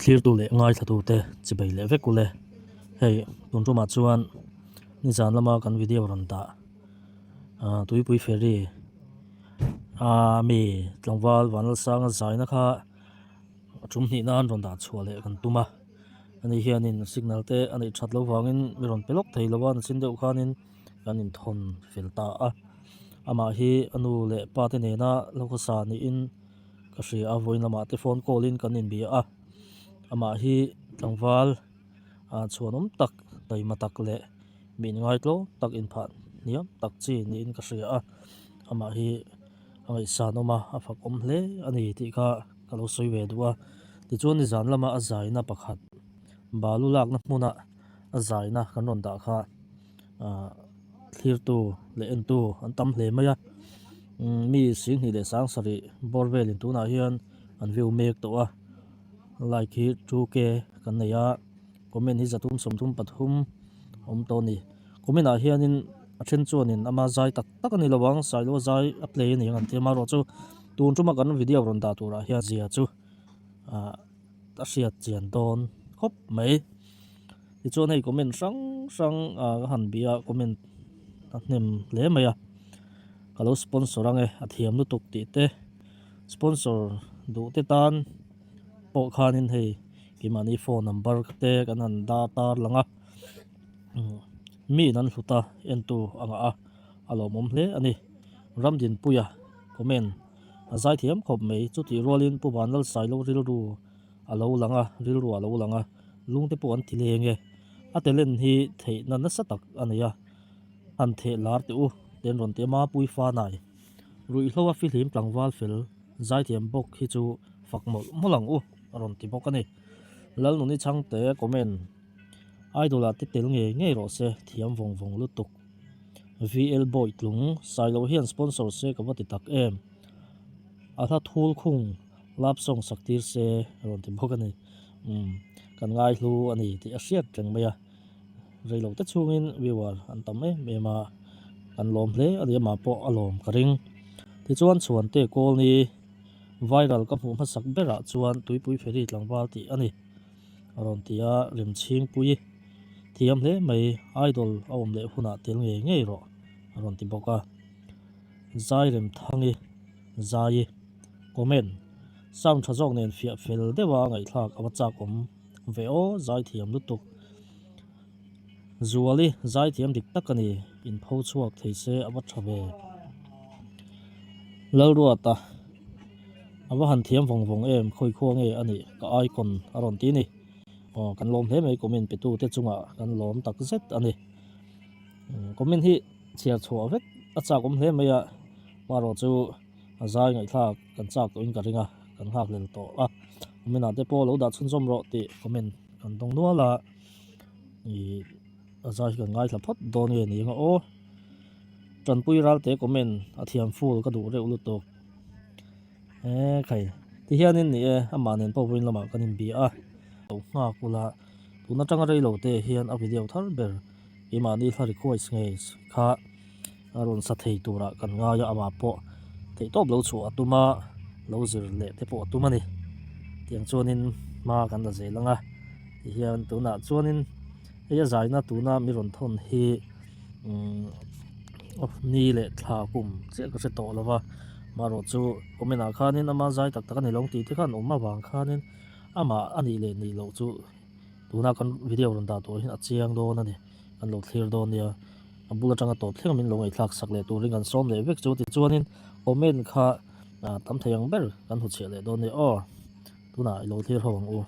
Thlirtu leh ngaithlatute chibei leh vek ule. Hei tun tumah chuan nizan lama kan video rawn dah ah tuipui ferry ah mi tlangval Vanlalsanga zaina kha a tum hnih nan rawn dah chhuah leh kan tum a. Ani hianin signal te a neih that loh vangin mi rawn pe lawk thei lo a, nachin deuh khanin kan inthawn fel ta a. Amah hi a nu leh pa te nena lo khawsa niin ka hria a, vawiin lamah te phone call in kan inbia a. Amah hi tlangval ah chhuanawm tak taima tak leh mi inngaitlaw tak inphah hniam tak chi niin ka hria a. Amah hi a ngaihsan awm a, a fak awm hle a ni tih kha ka lo sawi ve duh a. Tichuan nizan lama a zaina pakhat balu lakna hmuna a zaina kan rawn dah kha ah thlirtu leh entu an tam hle mai a. Mi 20 leh 70 bawr velin tunah hian an view mek tawh a. Like hi 2k kan nei a, comment hi 333 awm tawh a ni. Comment ah hianin a then chuanin ama zai tak tak a ni lo ang, Sailoa zai a play a ni ang an ti a, amaherawh chu tun tuma kan video rawn dah turah hian zia chu ah a hriat chian dawn khawp mai. Tichuan hei comment hrang hrang ah ka han bih a, comment a hnem hle mai a, ka lo sponsor ang e, a thiam lutuk tih te, sponsor duh te tan pawh khanin hei keimahni phone number te kan han dah tar lang a. Miin an hlut a, entu a ngah a, a lawmawm hle a ni. Ramdinpuia comment a zaithiam khawp mai. Chutih rualin Pu Vanlalsailo rilru a lo lang a, rilru a lo lang a, lungte pawh an ti leng e. A talent hi theihna nasa tak a nei a, han theh lar teh u, te an rawn ti a, Mapui Fanai ruihhlo a fihlim tlangval fel zaithiam bawk hi chu fak mawlh mawlh ang u a rawn ti bawk a ni. Lalnuni Chhangte comment. Idol ah te tel ngei ngei rawh se, thiam vawng vawng lutuk. VL Bawi tlung, Sailo hian sponsor se ka va ti tak em. A hla thul khung love song sak tir se rawn ti bawk a ni. Umm, kan ngaihlu a ni tih a hriat reng mai a. Reilo te chhungin viewer an tam em em a, kan lawm hle a ni amah pawh a lawm ka ring. Tichuan Chhuante Kawlni viral ka hmuh hmasak berah chuan Tuipui Ferry tlangval tih a ni. A rawn ti a, Remchhingpui thiam hle mai, Idol a awm leh hunah tel ngei ngei rawh a rawn ti bawk a. Zai Remthangi, Zai, Comment, Sound tha zawk nen fiah fel deuha ngaihthlak a va chak awm ve aw, zai thiam lutuk. Zuali, Zai thiam dik tak a ni, inpho chhuak thei se a va tha ve. Lalruata. A va han thiam vawng vawng em, khawi khua nge a nih ka icon a rawn ti ni. Aw kan lawm hle mai comment pe tu te chungah kan lawm tak zet a ni. Comment hi chhiar chhuah vek a chak awm hle mai a, marawh chu a zai ngaihthlak kan chak tawhin ka ring a, kan nghak hlel tawh a. Comment ah te pawh lo dah chhunzawm rawh tih comment kan dawng nual a, ih a zai hi kan ngaithla phawt dawn nge ni ang a aw. Tanpui ralte comment a thiam full ka duh reuh lutuk. Eee khai ti hianin ni e amah nen pawh vawiin lamah kan inbia a lo nghak ula tun atanga rei lo te hian a video thar ber keimahni hla request ngei kha a rawn sa thei turah kan ngai a amah pawh theihtawp lo chhuah a tum a lo zir leh te pawh a tum a ni tiang chuanin hma kan la zel ang a tihian tunah chuanin hei a zaina tuna mi rawn thawn hi umm ni leh thla kum chiah ka hre tawh lo va marawh chu comment ah khanin ama zai tak tak a ni lo tih te khan awm avang khanin amah a nih leh nih loh chu tuna kan video rawn dah tawh hian a chiang dawn a ni kan lo thlir dawn nia a bul atanga tawp thleng min lo ngaihthlak sak leh turin kan sawm leh vek chu tichuanin comment kha ah tam thei ang ber kan hmu chhiah leh dawn nia aw tunah i lo thlir ho ang u.